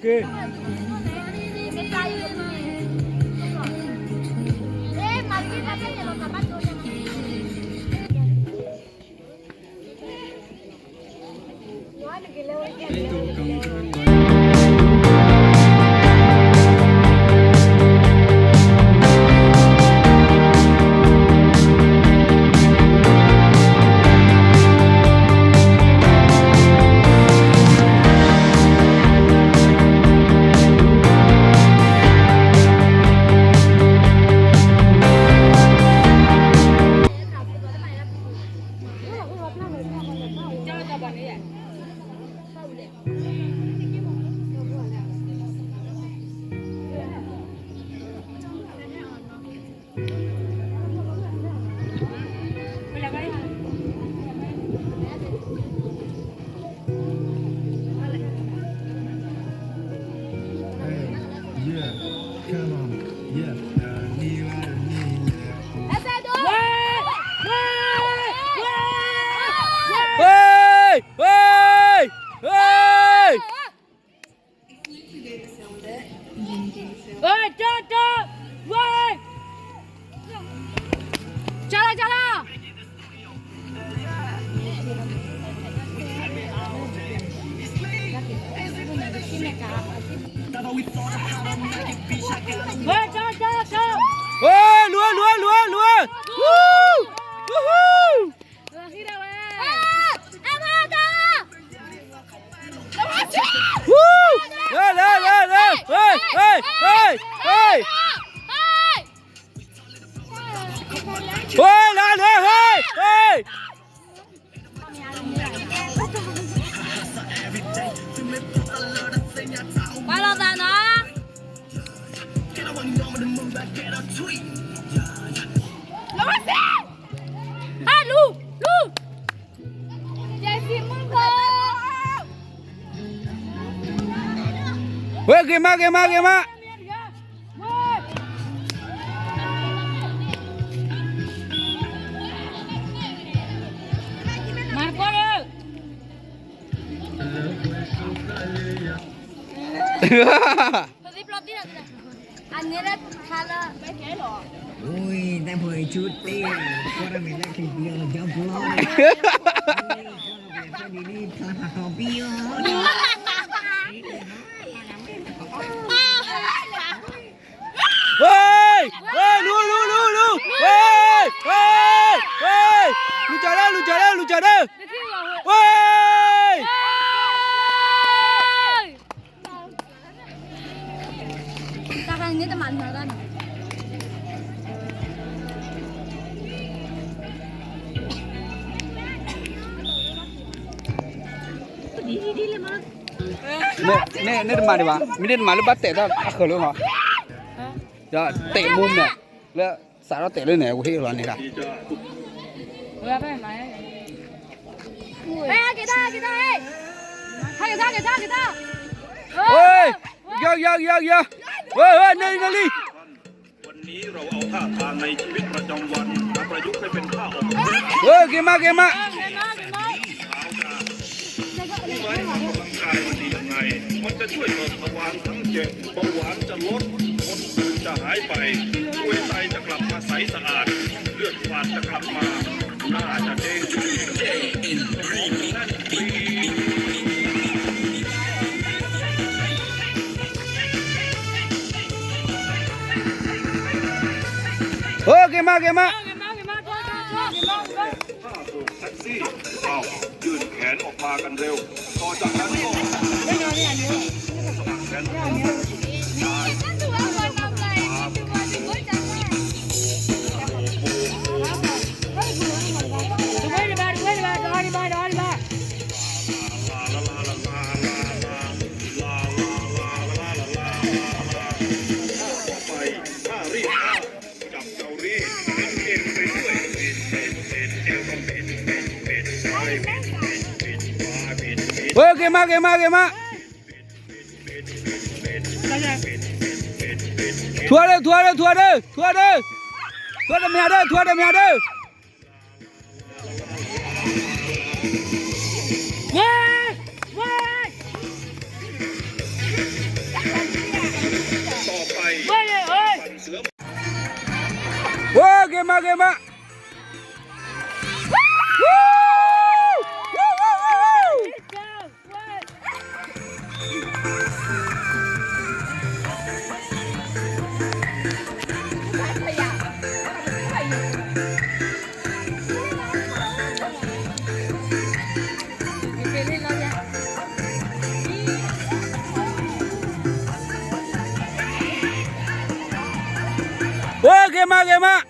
Hey! Hey! Hey! Hey! Hey! Chala, chala! Hey, chala, chala, chala! Hey, lua, lua, lua, lua! Woo! Woohoo! Woo! Lê, lê, lê, lê! Hey, hey, hey, hey! Hey, lê, lê, hey, hey! Ba lo ta na. Lo se. Ha, lu, lu. Wê, gem mã, gem mã, gem mã. Ui, ta pho chu tê, kora me la khi pio jump lo. Ui, kora me pho ni ni pla pha kho pio. Ê, ê, lu, lu, lu, lu. Ê, ê, ê. Lu chọ đơ, lu chọ đơ, lu chọ đơ. Ê. M့ၢ် မ့ၢ် မ့ၢ်တမၤဒံးဘၣ်, မ့ၢ်တမၤလၢဘၣ်တဲာ်တၢ်အဃၢၤလၢမး, ဒီးတဲာ်မူမ့ၢ် လၢ စးထီၣ်တဲာ်လၢန့ၣ် ဝဲဟ့ၣ်လီၤန့ၣ်ဒၣ်, ဟဲက့ၤထီၣ် ဟဲက့ၤထီၣ် ဟဲက့ၤထီၣ် ဟဲက့ၤထီၣ် ဟဲက့ၤထီၣ် เฮ้ย เยอะ เยอะ เยอะ เยอะ เฮ้ย เฮ้ย นี่ นี่ นี่ วันนี้เราเอาท่าทางในชีวิตประจำวันมาประยุกต์ให้เป็นท่าออกกำลังกาย เฮ้ย เก่งมาก เก่งมาก เช้าจ้า รู้ไหมออกกำลังกายมันดียังไง มันจะช่วยเติมทวารทั้งเจ็ด เบาหวานจะลด มดลูกจะหายไป มวยไทยจะกลับมาใสสะอาด เลือดฝาดจะกลับมา หน้าจะเด้ง เออ เก่งมาก เก่งมาก ท่าโบกแท็กซี่ อ้าว ยื่นแขนออกมากันเร็ว ต่อจากนั้นก็สมัครแดนเซอร์ เฮ้ย เก่งมาก เก่งมาก เก่งมาก ထူၣ်ဒၢ ထူၣ်ဒၢ ထူၣ်ဒၢ ထူၣ်ဒၢ ထူၣ်ဒၢ မ့ၢ်ဒၢ ထူၣ်ဒၢ မ့ၢ်ဒၢ ဝဲ ဝဲ ဝဲ ဂ့ၤမး ဂ့ၤမး. Ơ, geh mă, geh mă.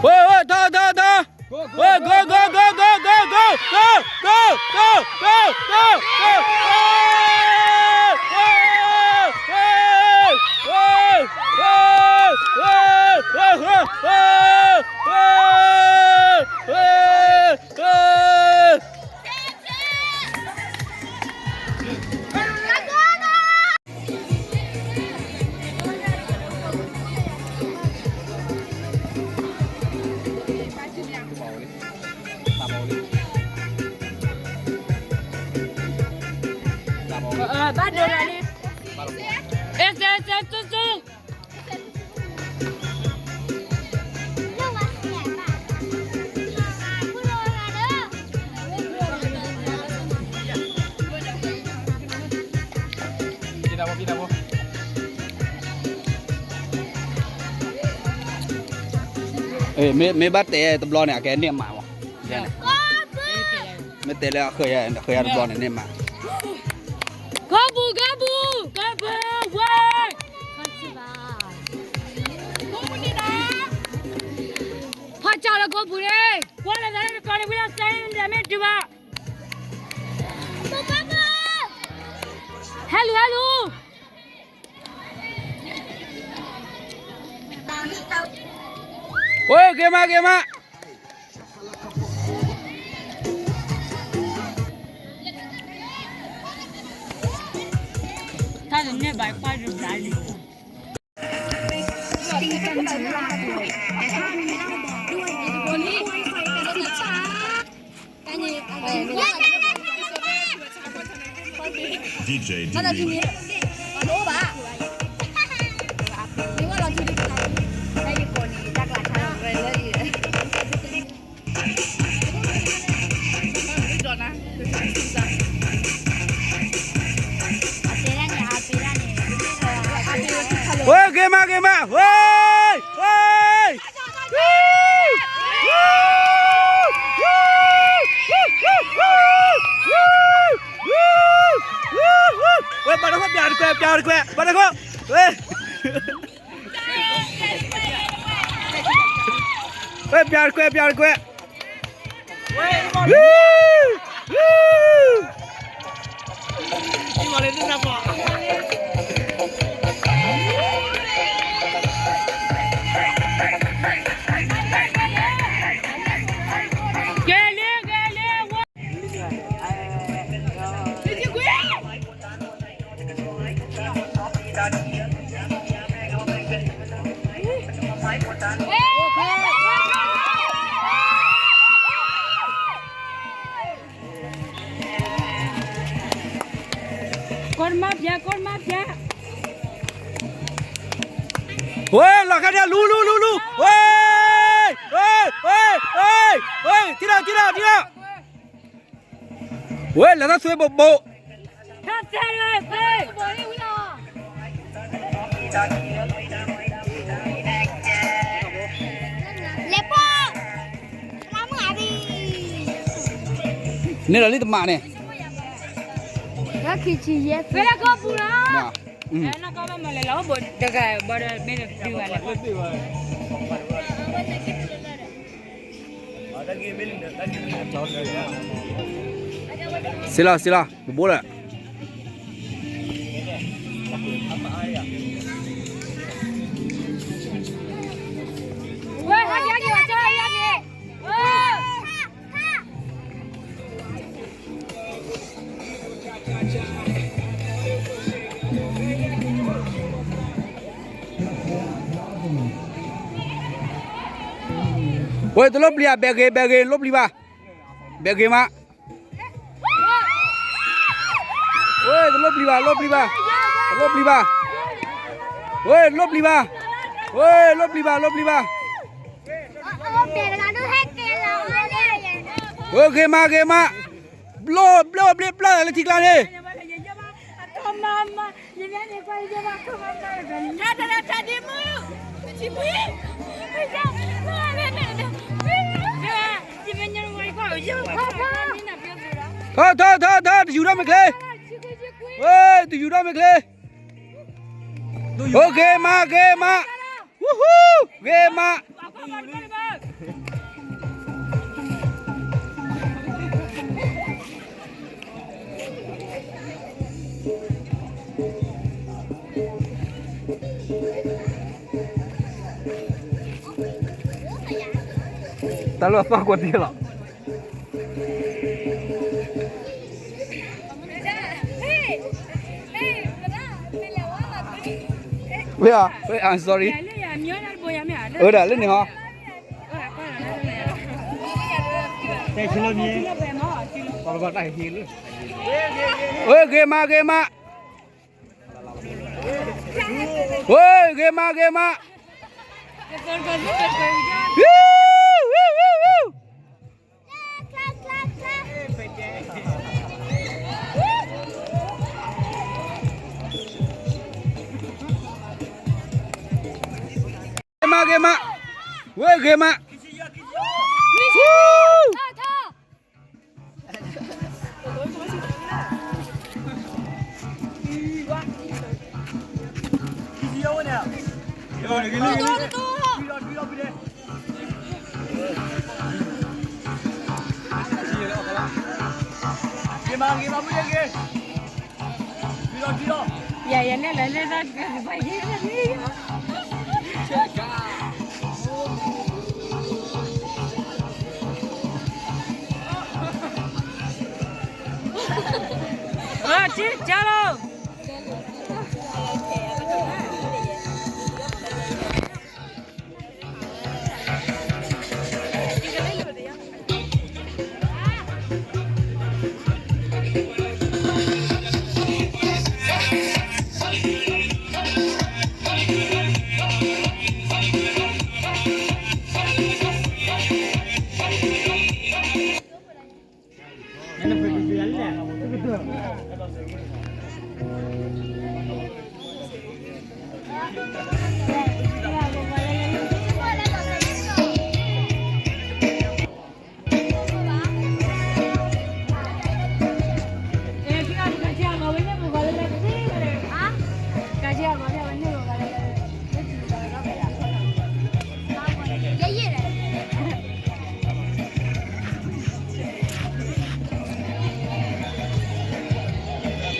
Ôi, ôi, thôi, thôi, thôi. Ôi, go, go, go. Ê, ê, ê, ê, ê. မ့ၢ်ဘၣ်တဲတဘျီန့ၣ် အကဲန့ၢ်မးမး, မ့ၢ်တဲလၢအဃၢၤယၤတဘျီန့ၣ် န့ၢ်မး. ကီၢ်ပူၤ ကီၢ်ပူၤ ကီၢ်ပူၤ ဝဲၢ်, ဖးကၠီလၢကီၢ်ပူၤန့ၣ် ကွၢ်လၢသးလၢတကီၢ်န့ၣ် ဝံၤလီၤစဲန့ၣ် မ့ၢ်ဒုးဘၣ်. ဟဲလူၤ ဟဲလူၤ. အိ ဂ့ၤမး ဂ့ၤမး. ဝဲ ဂ့ၤမး ဂ့ၤမး ဝဲ ဝဲ ဝဲ ဘၣ်တခီ ပျးတကွဲး ပျးတကွဲး ဘၣ်တခီ ဝဲ ဝဲ ပျးတကွဲး ပျးတကွဲး ကဲလံ ကဲလံ ဝဲ ကီၢ်တမါဖျဲး ကီၢ်တမါဖျဲး ဝဲ လီၤခါဒၣ် လူၤ လူၤ လူၤ လူၤ ဝဲ ဝဲ ဝဲ ဝဲ ထံၣ်ဒီး ထံၣ်ဒီး ထံၣ်ဒီး ဝဲ လၢတၢ်သွ့ဘိးဘိး လဲၤပီၢ် န့ၣ်ဒီးလံတမးန့ၣ် ခံဆံယဲၢ်, ဝဲလၢကီၢ်ပူၤလီၤ. စ့လီၤ စ့လီၤ ပဘိလၢ ဝဲ ဟဲက့ၤ ဟဲက့ၤ ဟဲက့ၤ ဝဲ တလိၣ်ပျံၤဧါ, ဘဲဂ့ၤ ဘဲဂ့ၤ လိၣ်ပျံၤဘၣ်, ဘဲဂ့ၤမး, ဝဲ တလိၣ်ပျံၤဘၣ် လိၣ်ပျံၤဘၣ်, တလိၣ်ပျံၤဘၣ်, ဝဲ လိၣ်ပျံၤဘၣ်, ဝဲ လိၣ်ပျံၤဘၣ် လိၣ်ပျံၤဘၣ်, ဝဲ ဂ့ၤမး ဂ့ၤမး, ဘျီၣ် ဘျီၣ် ဘျ့ၣ် ပျၢ်လၢထံကျါန့ၣ်, ထီၣ် ထီၣ် ထီၣ် ထီၣ် တယူၤထီၣ်မ့ၢ်ချ့, ဝဲ တယူၤထီၣ်မ့ၢ်ချ့, အိ ဂ့ၤမး ဂ့ၤမး, ဝူဟူ, ဂ့ၤမး တၢ်လၢအပၢ်ကွၢ်တ့ၢ်လီၤ. ဝဲ I'm sorry. အၢ ဒၣ်လၢန့ၣ်ဟီ, ဝဲ ဂ့ၤမး ဂ့ၤမး, ဝဲ ဂ့ၤမး ဂ့ၤမး, ဝူ ဝူ ဝူ ဝူ ဂ့ၤမး ဂ့ၤမး, ဝဲ ဂ့ၤမး, ဝူ ယ ယနဲၣ်လီၤလၢတၢ်ကပၤယဲၢ်လၢန့ၣ်, ထံကၢ်လီၤ. ဘၣ်စၢၤလံဧါ, ဘၣ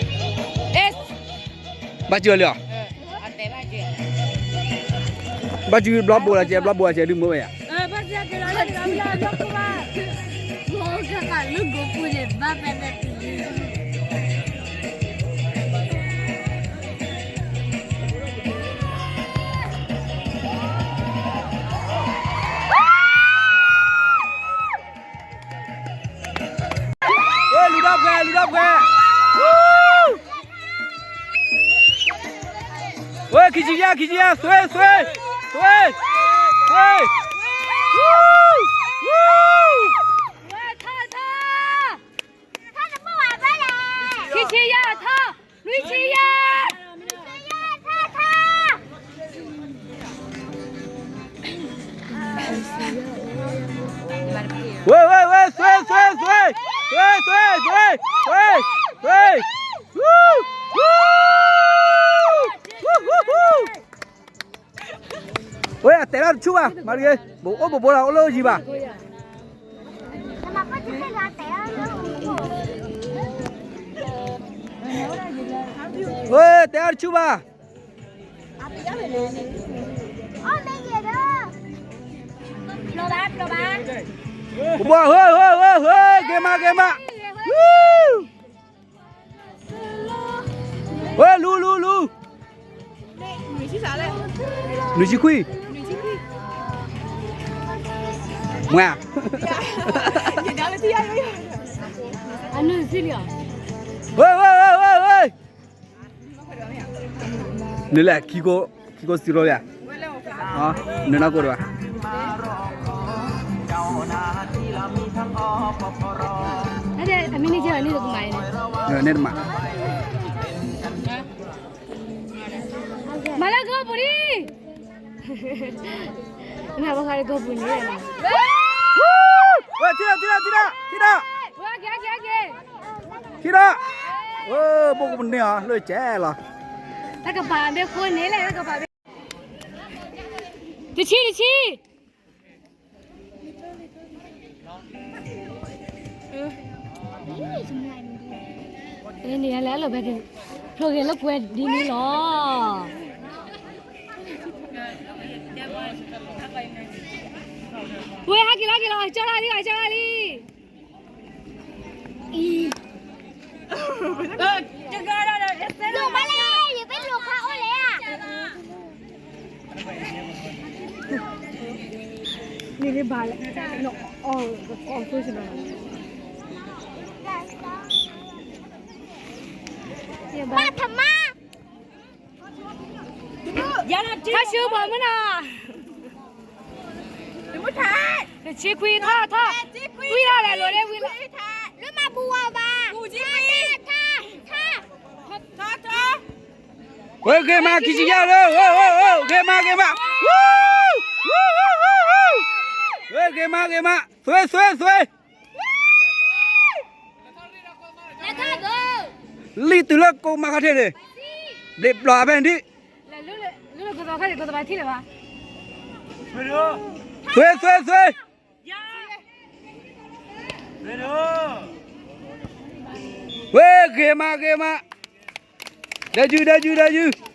်စၢၤဘျီဘိလၢကဲ ဘျီဘိလၢကဲဒုးမ့ၢ်ဝဲယါ, လူၤထီၣ်ပှဲၤ လူၤထီၣ်ပှဲၤ, ဝဲ ခံဆံယဲၢ် ခံဆံယဲၢ် သွ့ သွ့ သွ့ သွ့, ခံဆံယဲၢ်ထီၣ်, လွံၢ်ဆံယဲၢ်, ဝဲ ဝဲ ဝဲ သွ့ သွ့ သွ့, သွ့ သွ့ သွ့ သွ့ သွ့ ဝဲ အတဲဒၣ်တဆူၣ်ဘၣ် မၤတဂ့ၤ ပအိၣ်ပဘိလီၤ အိၣ်လၢယံၤဘၣ်. ဝဲ တဲဒၣ်တဆူၣ်ဘၣ်. ကဘီ ဟ့ ဟ့ ဟ့ ဟ့ ဂ့ၤမး ဂ့ၤမး. ဝဲ လူၤ လူၤ လူၤ. နွံဆံခွံ မွဲ အနုၤစံလီၤ. ဝဲ ဝဲ ဝဲ ဝဲ ဝဲ နလဲၤ ခံကိး ခံကိးစံရိၤယၤ နနၢ်ကိးဒံးဘၣ်. အမ့ၢ်န့ၣ်ကဲန့ၣ်တမၤအံၤန့ၣ် န့ၣ်တမၤ. မၤလၢဂီၢ်ပူၤလံ နဘၣ်ဃးလၢဂီၢ်ပူၤန့ၣ်လီၤ. ထံၣ်ဒီး ထံၣ်ဒီး ထံၣ်ဒီး ထံၣ်ဒီး ထံၣ်ဒီး ဘိၣ်ကပန့ၢ်အီၤ လၢကဲလီၤ. တၢ်ကပၤမ့ၢ်ဃိန့ၣ်လဲၣ် တၢ်ကပၤမ့ၢ် တဆံ တဆံ န့ၣ်လဲၣ် အဲၣ်လိာ်ဘဲက့ၤ ဖျိက့ၤလၢကွဲဒ်န့ၣ်လီၤ. ဝဲ ဟဲက့ၤလီၤ က့ၤလီၤ ကၠီလၢလံ ကၠီလၢလံ. အံၤ လိၣ်မးလဲၣ် ယပ့ၤလိၣ်ခါအိၣ်လဲၣ်ဧါ. န့ၣ်လၢဘၣ်လဲၣ် အီၣ် အီၣ် ဘၣ်ထမါ ထီၣ်ဆူဘီမုၢ်နီၤ, တဆံခွံထီၣ်ထီၣ်, ကွံာ်ထီၣ်လဲၤလိၤလၢဝံၤလီၤ, လၢမၤပူၤဝဲဘၣ်, ထီၣ်ထီၣ်ထီၣ်, ဝဲဂ့ၤမးခံဆံယဲၢ်လၢ, ဂ့ၤမးဂ့ၤမး, ဝဲဂ့ၤမးဂ့ၤမး, သွ့သွ့သွ့ လံတုၤလၢကိးမၤခါထဲန့ၣ်, ဘျ့းဘျီဖဲန့ၣ်ဒံး, သွ့သွ့သွ့, ဝဲဂ့ၤမးဂ့ၤမး, ဒီးယုၢ်ဒီးယုၢ်ဒီးယုၢ်